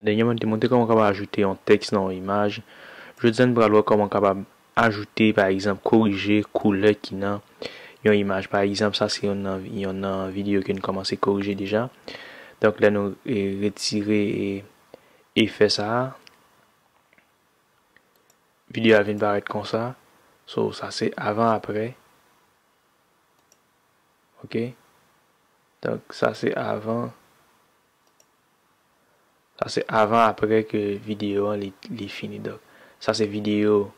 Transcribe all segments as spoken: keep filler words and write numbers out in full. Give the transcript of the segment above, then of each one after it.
Dènyèman, m te montre kòman w kapab ajoute yon tèks nan yon imaj. Jodi a, nou pral wè kòman w kapab ajoute, pa egzanp, korije koulè ki nan yon imaj. Pa egzanp, sa se yonn nan, yonn nan videyo ke n kòmanse korije deja. Donk, lè nou, e, retire, e, efè sa a, videyo a vin parèt konsa. So, sa se avan, aprè. Ok. Donk, sa se avan. Sa se avan, aprè ke videyo an li, li fini. Donk, sa se videyo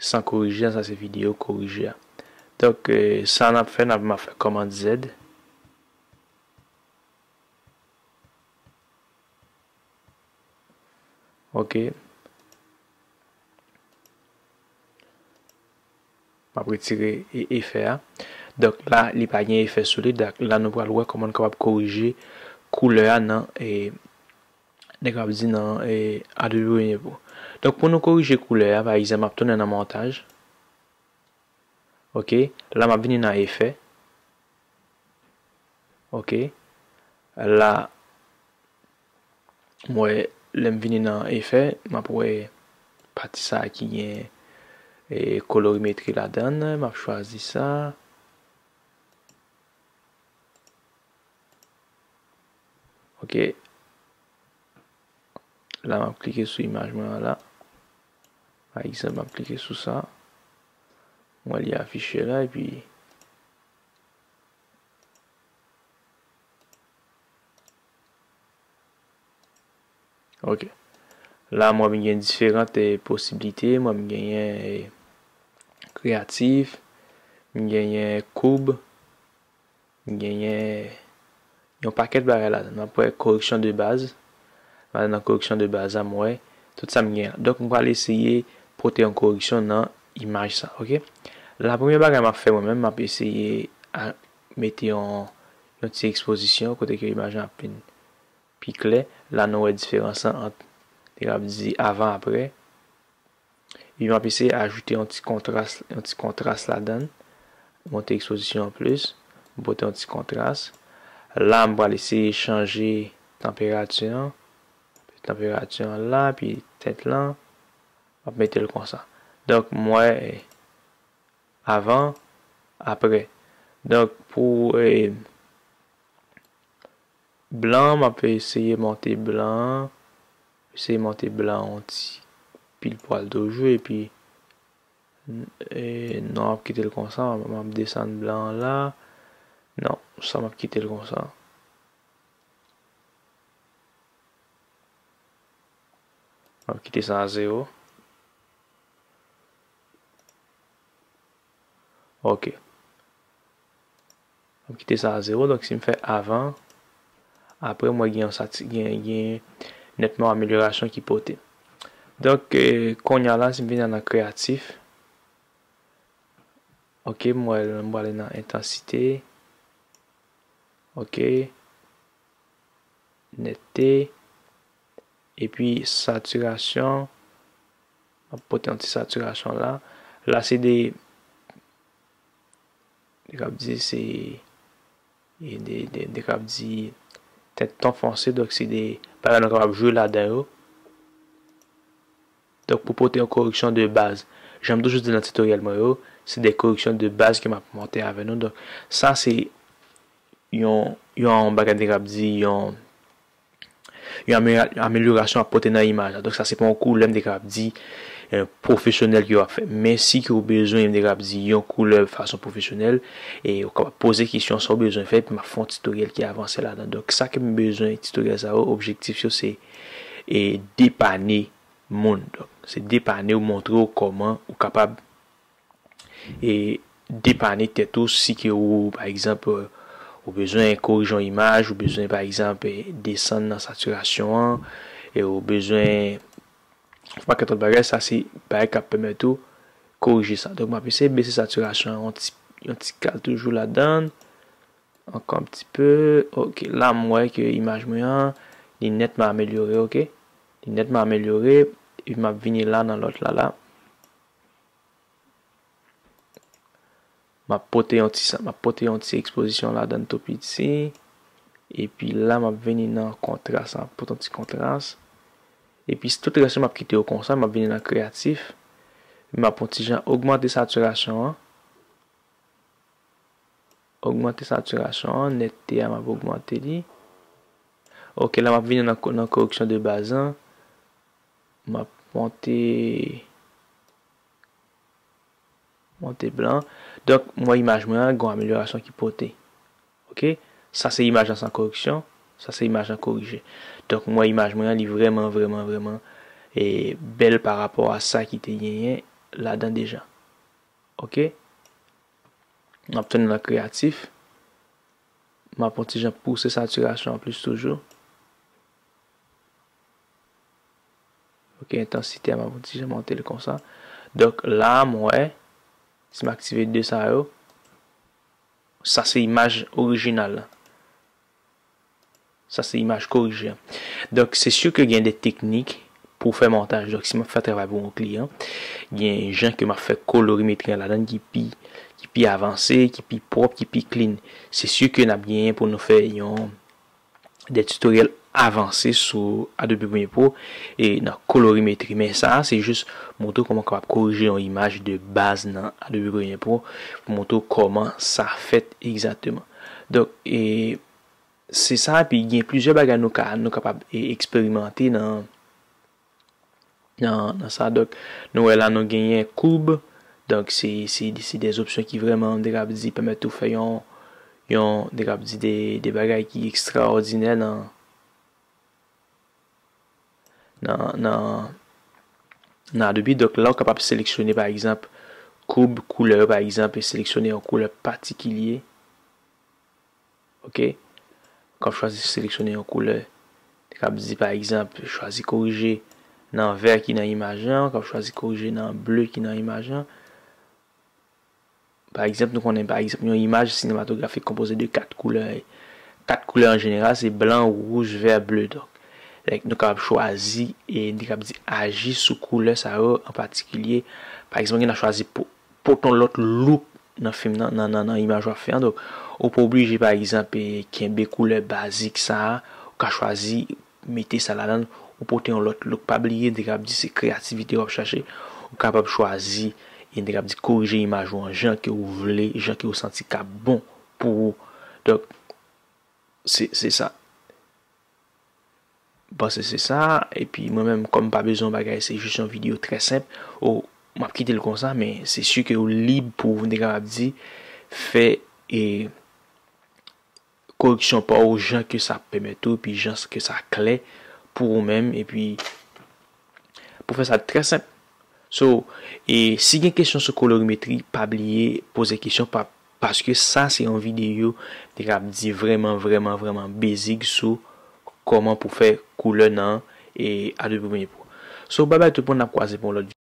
san korije a, sa se videyo korije a. Donk, e, sa n ap fè, n ap, m ap fè kòmand Z. Ok. M ap retire e-, efè a. Donk, la, li pa gen efè sou li. Donk, la, nou pral wè kòman nou kapab korije koulè a nan, e, nèg ap di nan, e, Adobe Premiere Pro. Donk, pou nou korije koulè a, pa egzanp, m ap tounen nan montaj. Ok. La, m ap vini nan efè. Ok. La, m wè, lè m vini nan efè, m ap wè pati sa a ki gen, e, kolorimetri ladan l, m ap chwazi sa. Ok. La, m ap klike sou imaj mwen an la. Pa egzanp, m ap klike sou sa. M wè li afiche la, epi Ok. La, mwen, m gen diferan, e, posiblite. Mwen, m genyen, e, kreyatif, m genyen koub, m genyen yon pakèt bagay ladan. M ap wè koreksyon de baz. Mwen al nan koreksyon de baz la, m wè tout sa m gen an. Donk, m pral eseye pote yon koreksyon nan imaj sa, ok? La, premye bagay m ap fè mwen menm, m ap eseye a, mete yon, yon ti ekspozisyon kote ke imaj lan ap vin pi klè. La, nou wè diferans lan ant, te kab di avan, aprè. Epi m ap eseye ajoute yon ti kontras, yon ti kontras ladan l. Monte ekspozisyon an plis. M pote yon ti kontras. La, m pral eseye chanje tanperati an. Tanperati an la, epi tint lan. M ap mete l konsa. Donk, m wè, eh, avan, aprè. Donk, pou, eh, blan, m ap eseye monte blan an. Eseye monte blan an yon ti pil pwal toujou, epi, eh, non, m ap kite l konsa, m ap desann blan an la. Non, sa m ap kite l konsa. M ap kite sa a zewo. Ok. M ap kite sa a zewo. Donk, si m fè avan, aprè, m wè gen yon sati-, gen, gen nètman amelyorasyon ki pote. Donk, eh, kounye a la, si m vin nan kreyatif, ok, m wè, m prale nan entansite. Ok. Nètte. Epi satirasyon. M ap pote yon ti satirasyon la. La, se de, de k ap di, se, e de, de, de k ap di, tèt ton fonse, donk se de bagay nou kapab jwe ladan yo. Donk, pou pote yon koreksyon de baz, jan m toujou di nan titoryèl mwen yo, se de koreksyon de baz ke m ap monte avè nou. Donk, sa se yon, yon bagay m te kab di, yon, yon amelyora-, amelyorasyon ap pote nan imaj la. Donk, sa se pa yon koulè m te kab di, eh, pwofesyonèl ke w ap fè. Men si ke w bezwen, m te kab di, yon koulè fason pwofesyonèl, e w kapab poze kesyon sa w bezwen fè, epi m ap fè yon titoryèl ki avanse ladan. Donk, sa ke m bezwen, titoryèl sa yo, objektif yo, se, e, depane moun. Donk, se depane w, montre w kòman ou kapab, e, depane tèt ou si ke ou, pa egzanp, ou bezwen korije yon imaj, ou bezwen, pa egzanp, e, desann nan satirasyon an, e ou bezwen fè yon pakèt lòt bagay, sa se bagay k ap pèmèt ou korije sa. Donk, m ap eseye bese satirasyon an yon ti, yon ti kal toujou ladan l. Ankò yon ti pe. Ok, la m wè ke imaj mwen an, li nètman amelyore, ok? Li nètman amelyore, epi m ap vini la nan lòt la, la. M ap pote yon ti sa, m ap pote yon ti ekspozisyon ladan l tou piti. Epi la, m ap vini nan kontras, m ap pote yon ti kontras. Epi tout rès yo m ap kite yo konsa, m ap vini nan kreyatif. M ap yon ti jan ogmante satirasyon an. Ogmante satirasyon an, nètte a m ap ogmante li. Ok, la m ap vini nan, nan koreksyon de baz lan. M ap monte, monte blan. Donk, m wè imaj mwen an gen yon amelyorasyon ki pote. Ok? Sa se imaj lan san koreksyon. Sa se imaj lan korije. Donk, m wè imaj mwen an, li vrèman, vrèman, vrèman, e, bèl pa rapò a sa ki te genyen ladan deja. Ok? M ap tounen nan kreyatif. M ap yon ti jan pouse satirasyon an plis toujou. Ok, entansite a, m ap yon ti jan monte l konsa. Donk, la, m wè, si m aktive de sa yo, sa se imaj orijinal la. Sa se imaj korije an. Donk, se si ke gen de teknik pou fè montaj. Donk, si m ap fè travay pou yon kliyan, gen jan ke m ap fè kolorimetri an ladan ki pi, ki pi avanse, ki pi pwòp, ki pi clean. Se si ke n ap genyen pou nou fè yon, de titoryèl avanse sou Adobe Premiere Pro e nan kolorimetri. Men sa a, se jis montre w kòman w kapab korije yon imaj de baz nan Adobe Premiere Pro, pou montre w kòman sa fèt egzakteman. Donk, e, se sa, epi gen plizyè bagay nou ka, nou kapab, e, eksperimante nan, nan, nan sa. Donk, nou wè la, nou genyen koub. Donk, se, se, se de opsyon ki vrèman, m te kab di, pèmèt ou fè yon, yon, m te kab di, de, de bagay ki ekstraòdinè nan, nan, nan, nan Adobe. Donk, la, ou kapab seleksyone, pa egzanp, koub, koulè, pa egzanp, e seleksyone yon koulè patikilye. Ok? Ou kab chwazi seleksyone yon koulè. Ou kab di, pa egzanp, chwazi korije nan vè ki nan imaj lan, ou kab chwazi korije nan ble ki nan imaj lan. Pa egzanp, nou konnen, pa egzanp, yon imaj sinematografik konpoze de kat koulè. Kat koulè an jeneral, se blan, wouj, vè, ble. Donk, like, nou kab chwazi, e nou kab di aji sou koulè sa yo an patikilye. Pa egzanp, gen nan chwazi po-, pote yon lòt look nan fim nan, nan, nan, nan imaj w ap fè an. Donk, ou pa oblije, pa egzanp, e, kenbe koulè bazik sa a. Ou ka chwazi mete sa ladan l, ou pote yon lòt look. Pa bliye, m te kab di se kreyativite w ap chache. Ou kapab chwazi, e m te kab di korije imaj ou an jan ke ou vle, jan ke ou santi k ap bon pou ou. Donk, se, se sa. M panse se sa, epi mwen menm, kòm m pa bezwen yon bagay, se jis yon videyo trè senp. Ou, m ap kite l konsa, men se si ke ou lib pou, m te kapab di, fè, e, koreksyon pa w jan ke sa pèmèt ou, epi jan ke sa klè pou ou menm, epi pou fè sa trè senp. So, e si gen kesyon sou kolorimetri, pa bliye poze kesyon, pa, paske sa se yon videyo, m te kab di vrèman, vrèman, vrèman basic sou kòman pou fè koulè nan, e, Adobe Premiere Pro. So, bye bye tout moun, n ap kwaze pou yon lòt